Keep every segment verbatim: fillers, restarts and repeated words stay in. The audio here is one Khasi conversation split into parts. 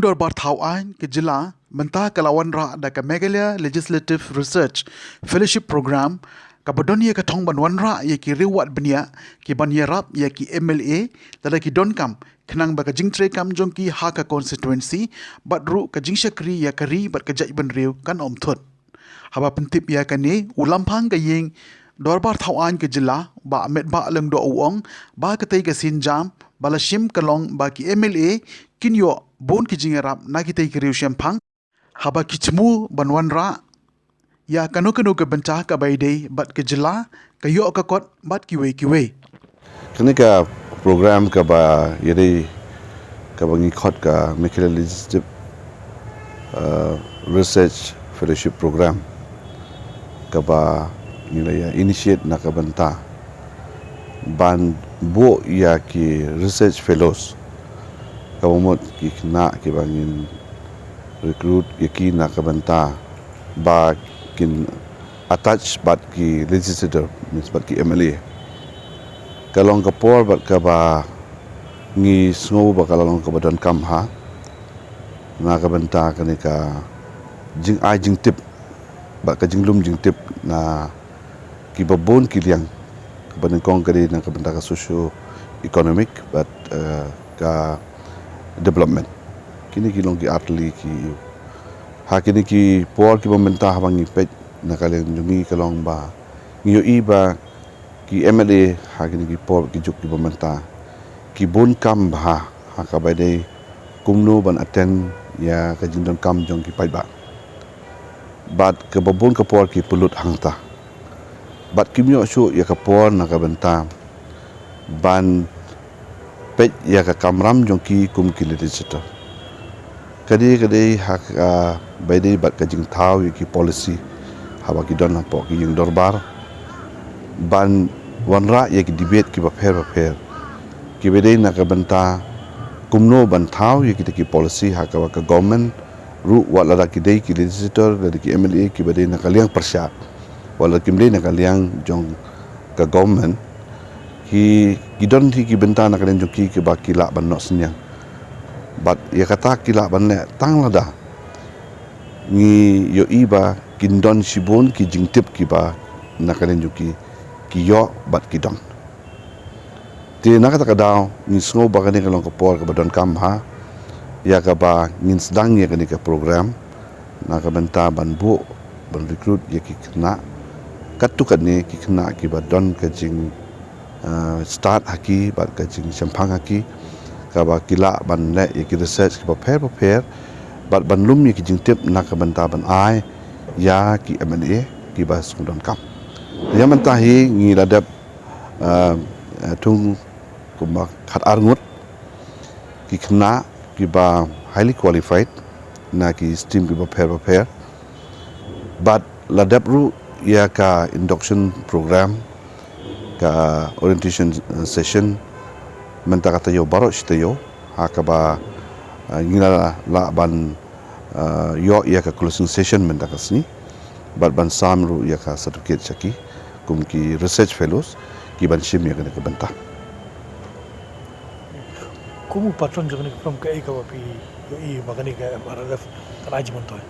Dorbar Thaw Aiñ ka jylla mynta ka la wanrah da ka Meghalaya Legislative Research Fellowship Program, kaba don ïa ka thong ban wanrah ïa ki riew wad bniah ki ban ïarap ïa ki M L A lada ki donkam, khnang ba ka jingtreikam jong ki ha ka constituency bad ruh ka jingshakri ïa ka ri bad ka jaitbynriew kan ym thut. Haba pyntip ïa kane, u Lamphang ka ïing Dorbar Thaw Aiñ ka jylla, Bah Metbah Lyngdoh, u ong ba katei ka sienjam ba la shim ka long ba ki M L A kin ïoh bun ki jingïarap na kitei ki riew shemphang haba ki thmu ban wanrah ïa kano kano ka bynta kaba ïadei bad ka jylla, ka ïoh ka kot bad kiwei kiwei. Kane ka program kaba ïadei, kaba ngi khot ka Meghalaya Legislative, uh, Research Fellowship Program, kaba ngi la ïa initiate na ka bynta ban buh ïa ki research fellows, kaba mut ki khynnah kiba ngin recruit ïa ki na ka bynta ba kin attach bad ki legislator, means bad ki M L A. Ka long ka por bad kaba ngi sngew ba ka la long kaba donkam bha na ka bynta kane ka jingai jingtip bad ka jinglum jingtip na kiba bun ki liang, kaba nyngkong ka dei na ka bynta ka socio economic bad, eh, ka development. Kine ki long ki artylli ki ïew. Ha kine ki por kiba mynta haba ngi peit na ka liang jong ngi ka long ba ngi ïohi ba ki M L A ha kine ki por ki juk kiba mynta ki bun kam bha ha kaba ïadei kumno ban attend ïa ka jingdonkam jong ki paidbah. Bad kaba bun ka por ki pynlut hangta. Bad kim ïoh shuh ïa ka por na ka bynta ban peit ïa ka kamram jong ki kum ki legislator. Ka dei, ka dei ha kaba ïadei bad ka jingthaw ïa ki policy haba ki don hapoh ki ïing dorbar, ban wanrah ïa ki debate kiba pher ba pher, kiba dei na ka bynta kumno ban thaw ïa kita ki policy ha kaba ka government ruh, wat lada ki dei ki legislator, lada ki M L A kiba dei na ka liang pyrshah, wat lada kim dei na ka liang jong ka government, ki, ki don hi ki bynta na ka liang jong ki kiba ki lah ban noh synñiang. Bad ïa kata ki lah ban leh tang lada ngi ïohi ba kin don shibun ki jingtip kiba na ka liang jong ki, ki ïoh bad ki don. Te na kata ka daw ngi sngew ba kane ka long ka por kaba donkam bha ïa kaba ngin sdang ïa kane ka program na ka bynta ban buh, ban recruit ïa ki khynnah, katto katne ki khynnah kiba don ka jing, eh, stad ha ki bad ka jingshemphang ha ki, kaba ki lah ban leh ïa ki research kiba pher ba pher bad ban lum ïa ki jingtip na ka bynta ban ai ïa ki M L A kiba sngewdonkam. Ïa mynta hi ngi la dep, eh, eh, thung kumba khat ar ngut ki khynnah kiba highly qualified na ki stream kiba pher ba pher. Bad la dep ruh ïa ka induction program, ka orientation, eh, session mynta ka taïew baroh shi taïew, ha kaba, eh, ngi la lah ban, eh, ïoh ïa ka closing session mynta ka sngi bad ban sam ruh ïa ka certificate sha ki kum ki research fellows kiban shim ïa kane ka bynta. Kum u patron jong kane ka program, kaei kaba phi ïohi ba kane ka M R L F kan ai jingmyntoi?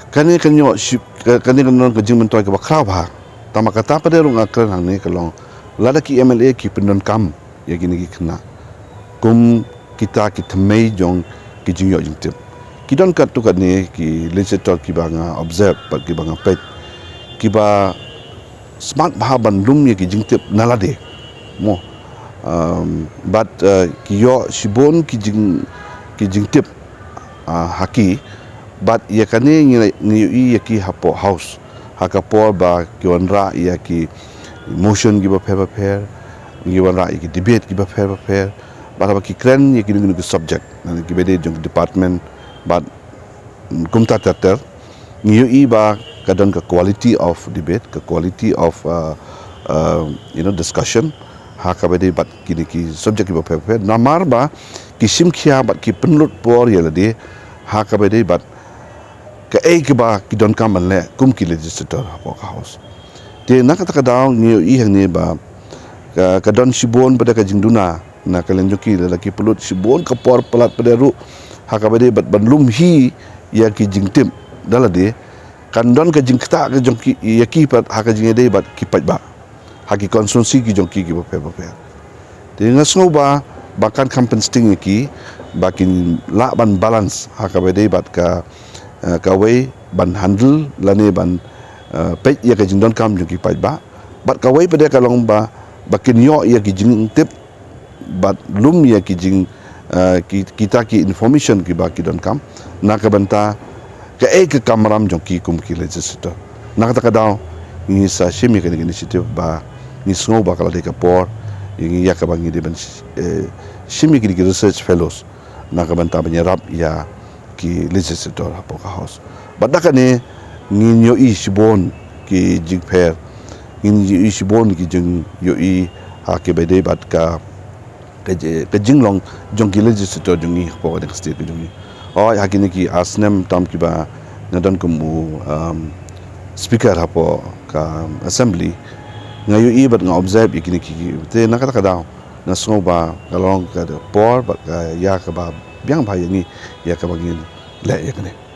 Kane kan ïoh shi-, ka-, kane kan long ka jingmyntoi kaba khraw bha. Tangba kata pat de ruh nga kren hangne ka long, lada ki M L A ki pyndonkam ïa kine ki khynnah kum kita ki thymmei jong ki jingïoh jingtip. Ki don katto katne ki legislator kiba nga observe bad kiba nga peit, kiba smat bha ban lum ïa ki jingtip na lade, mo. Um, bad, uh, ki ïoh shibun ki jing, ki jingtip, uh, ha ki. Bad ïa kane ngi, ngi ïohi ïa ki hapoh House, ha ka por ba ki wanrah ïa ki motion kiba pher ba pher, ki wanrah ïa ki debate kiba pher ba pher, bad haba ki kren ïa kino kino ki subject, lane kiba dei jong ki department, bad kumta ter ter, ngi ïohi ba ka don ka quality of debate, ka quality of, uh, uh, you know, discussion ha kaba dei bad kine ki subject kiba pher pher. Namar ba ki shim khia bad ki pynlut por ïa lade ha kaba dei bad kaei kaba ki donkam ban leh kum ki legislator hapoh ka House. Te na kata ka daw ngi ïohi hangne ba ka, ka don shibun pat de ka jingduna na ka liang jong ki, lada ki pynlut shibun ka por palat pat de ruh ha kaba dei bad ban lum hi ïa ki jingtip da lade, kan don ka jingktah ka jong ki ïa ki pat ha ka jingïadei bad ki paidbah ha ki constituency ki jong ki ki bapher bapher. Te nga sngew ba ba kan kham pynsting ïa ki ba kin lah ban balance ha kaba dei bad ka, eh, kawei ban handle lane ban, eh, peit ïa ka jingdonkam jong ki paidbah. Bad kawei pat de ka long ba ba kin ïoh ïa ki jingtip bad lum ïa ki jing, eh, ki, kita ki information kiba ki donkam na ka bynta kaei ka kamram jong ki kum ki legislator. Na kata ka daw ngi sa shim ïa kane ka initiative ba ngi sngew ba ka la dei ka por ïa ngi ïa kaba ngi dei ban, eh, shim ïa kine ki research fellows na ka bynta ban ïarap ïa ki legislator hapoh ka House. Bad da kane ngin ïohi shibun ki jingpher, ngin ïohi shibun ki jingïohi ha kiba dei bad ka, ka ji-, ka jinglong jong ki legislator jong ngi hapoh ka state ka jong ngi. Hooid, ha kine ki ar snem tam kiba nga don kum u, um, speaker hapoh ka assembly, nga ïohi bad nga observe ïa kine ki, te na kata ka daw nga sngew ba ka long ka por bad ka ïa kaba biang bha ïa ngi ïa kaba ngin leh ïa kane.